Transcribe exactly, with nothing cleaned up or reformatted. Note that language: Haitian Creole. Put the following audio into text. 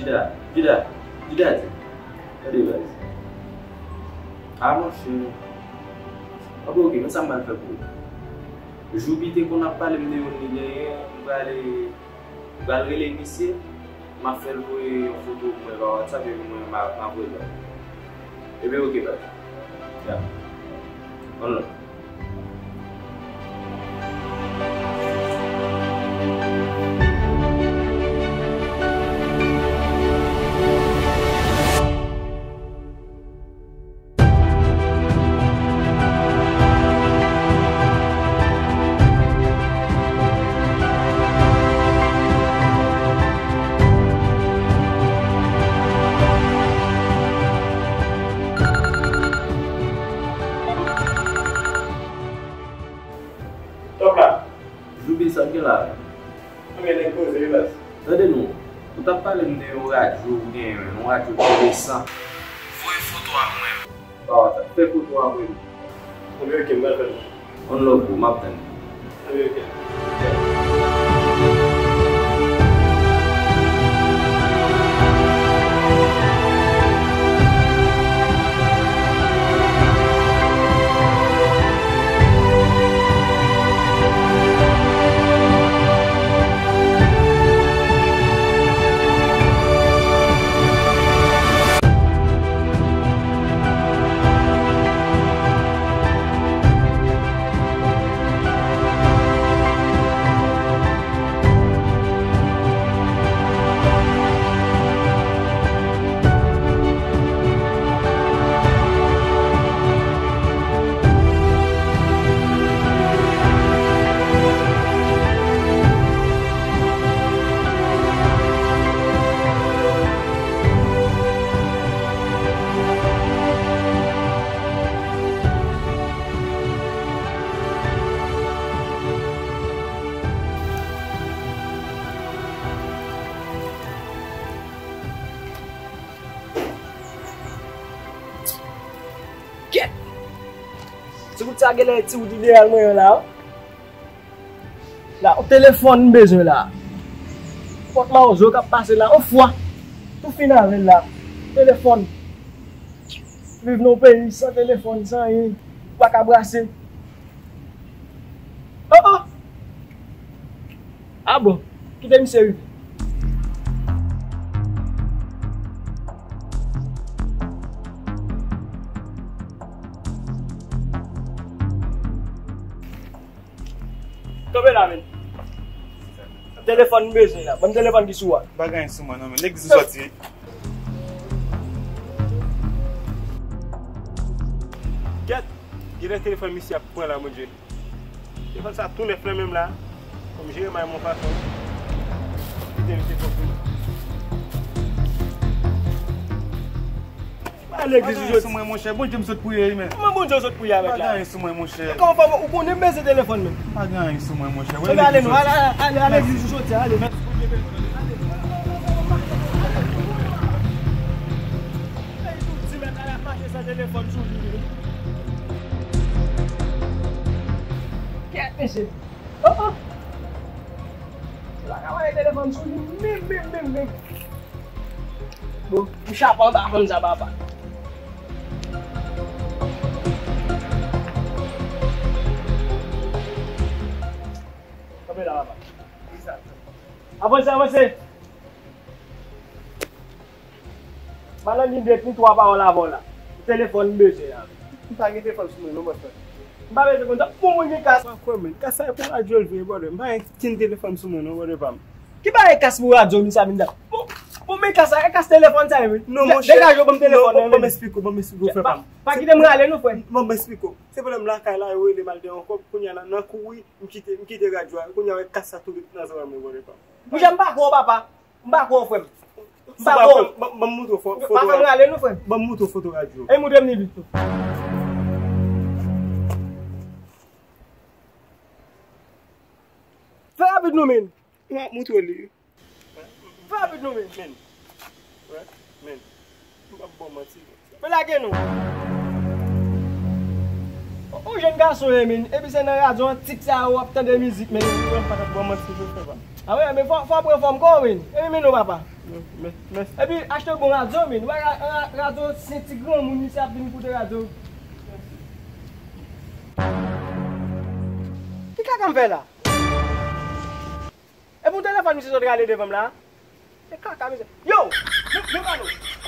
Juda, Juda, Juda di. Tande, baz. A, monchè. Ok, ok, men sa m pral fè pou ou. Joubi te konn ap pale m de youn li genyen, m prale, m pral rele misye, m ap fè l voye yon foto pou mwen pa WhatsApp, epi mwen, m a, m a voye l ba ou. Ebyen, ok, baz. Ya. One love. Top la. Joubi, sa k gen la? Anben, nèg poze, wi, baz. Tande non, ou t ap pale m de yon radyo ou genyen, yon radyo enteresan. Voye foto a mwen. Pa WhatsApp, fè foto a voye m. Anben, ok, m pral fè l. One love, bro, m ap tann. Anben, ok. Kèt! Ti wout sa genlè ti wout ideal mwen an la, wi. La, yon telefòn m bezwen la. Pòt mawozo k ap pase la, yon fwa. Tou fin avè l la. Telefòn. Viv nan yon peyi san telefòn, san anyen. Ou pa ka brase. Oh, oh! Ah bon, kite misye rive. Kanpe la, men. Telefòn m bezwen la. Ban m telefòn ki sou a. M pa gen anyen sou mwen non, men. Legliz ou sòti? Kèt, genlè telefòn misye ap pran la, Bondye. Telefòn sa tou nèf lan menm la. Fò m jere may mwen fason. Kite misye trankil. Pa legliz ou sot. Sou mwen, monchè. Bondye m sot priye wi, men. Kòman Bondye w sot priye avèk la? Pa gen anyen sou mwen, monchè. Kòman fò ou konnen m bezwen telefòn menm? Pa gen anyen sou mwen, monchè. Anben, ale non, ale, ale, ale legliz ou soti, ale. Kèt, mesye. Oh, oh. Li pa ka wè telefòn sou li menm, menm, menm, menm. Bon, m chape anba fanm sa, papa. Kanpe la, papa. Avanse, avanse. Malandren, ni de ni twa pawòl avè w la. Telefòn m bezwen la. M pa gen telefòn sou mwen non, bòs mwen. M pa bezwen konn sa. Bon, mwen gen kas. Pa kwè, men. Kas sa e pou radyo l vre, brother. M pa gen okenn telefòn sou mwen non, brother pa m. Ki bagay kas pou radyo misye ap vin la? Bon, bon, men kas sa, e kas telefòn sa ye, wi. Non, monchè. Degaje w, ban m telefòn nan, ban m eksplike w, ban m eksplike w, frè pa m. Pa kite m rale non, frè. Ban m eksplike w. Se pwoblèm lakay la, yo rele m al deyò ankò, kounye a nan, nan kouri, m kite, m kite radyo a. Kounye a, wè kas sa tonbe nan zòrèy mwen, brother pa m. Monchè, m pa kwè w, papa. M pa kwè w, frè m. M pa kwè w. Ban m montre w foto. Pa fè m rale non, frè m. Ban m montre w foto radyo. E montre m li vit tou. Fè rapid non, men. M ap montre w li. Fè rapid non, men. Men. Wè, men. M p ap ba w manti. Fè lage non. Ou jèn gason ye, men. Epi se nan radyo antik sa yo w ap tande mizik, men. Ou pa t ap ban manti, chofè, pa. A wi, men fò, fò w pran fòm kò w, men. Epi men non, papa. Mè-, mèsi. Epi achte bon radyo, men. Ou pa ra-, ra-, radyo se ti granmoun, misye ap vin koute radyo. Ki kaka m fè la? Epi yon telefòn misye sot rale devan m la. Se kaka, misye. Yo! Men, men pale w.